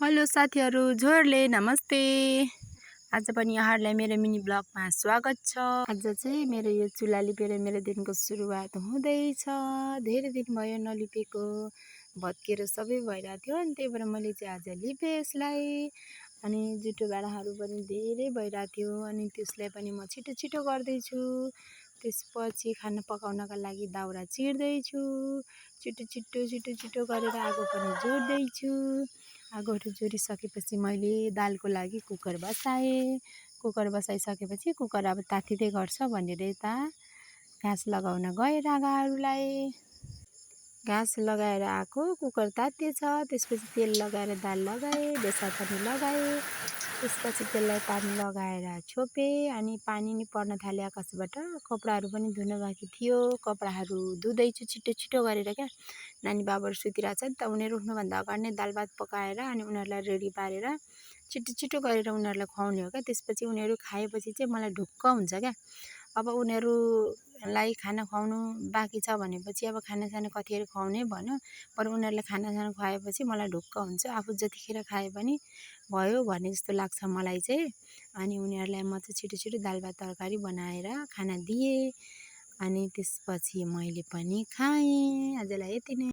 Hello साथीहरू, जोरले नमस्ते। आज पनि यहाँहरूलाई मेरो मिनी ब्लगमा स्वागत छ। आज चाहिँ मेरो यो चुल्हा लिपेर मेरो दिनको सुरुवात हुँदैछ। धेरै दिन भयो नलिपेको, भत्केर सबै भइरहेको थियो अनि त्यही भएर मैले चाहिँ आज लिपेँ यसलाई। अनि जुठो भाँडाहरू पनि धेरै भइरहेको थियो अनि त्यसलाई पनि म छिटो छिटो गर्दैछु। त्यसपछि खाना पकाउनका लागि दाउरा चिर्दैछु। छिटो छिटो छिटो छिटो गरेर आगो पनि जोड्दैछु। आगोहरू जोडिसकेपछि मैले दालको लागि कुकर बसाएँ। कुकर बसाइसकेपछि कुकर अब तातिँदै गर्छ भनेर यता घाँस लगाउन गएँ राँगाहरूलाई। घाँस लगाएर आएको, कुकर तातिएछ। त्यसपछि तेल लगाएर दाल लगाएँ, बेसार पनि लगाएँ। त्यसपछि त्यसलाई पानी लगाएर छोपेँ अनि पानी नि पर्न थाल्यो आकाशबाट। कपडाहरू पनि धुन बाँकी थियो, कपडाहरू धुँदैछु छिटो छिटो गरेर क्या। नानी बाबाहरू सुतिरहेको छ नि त, उनीहरू उठ्नुभन्दा अगाडि नै दाल भात पकाएर अनि उनीहरूलाई रेडी पारेर छिटो छिटो गरेर उनीहरूलाई खुवाउने हो क्या। त्यसपछि उनीहरू खाएपछि चाहिँ मलाई ढुक्क हुन्छ क्या। अब उनीहरूलाई खाना खुवाउनु बाँकी छ भनेपछि अब खानासाना कतिखेर खुवाउने भन्यो, पर उनीहरूलाई खानासाना खुवाएपछि मलाई ढुक्क हुन्छ। आफू जतिखेर खाए पनि भयो भने जस्तो लाग्छ मलाई चाहिँ। अनि उनीहरूलाई म चाहिँ छिटो छिटो दाल भात तरकारी बनाएर खाना दिएँ अनि त्यसपछि मैले पनि खाएँ। आजलाई यति नै।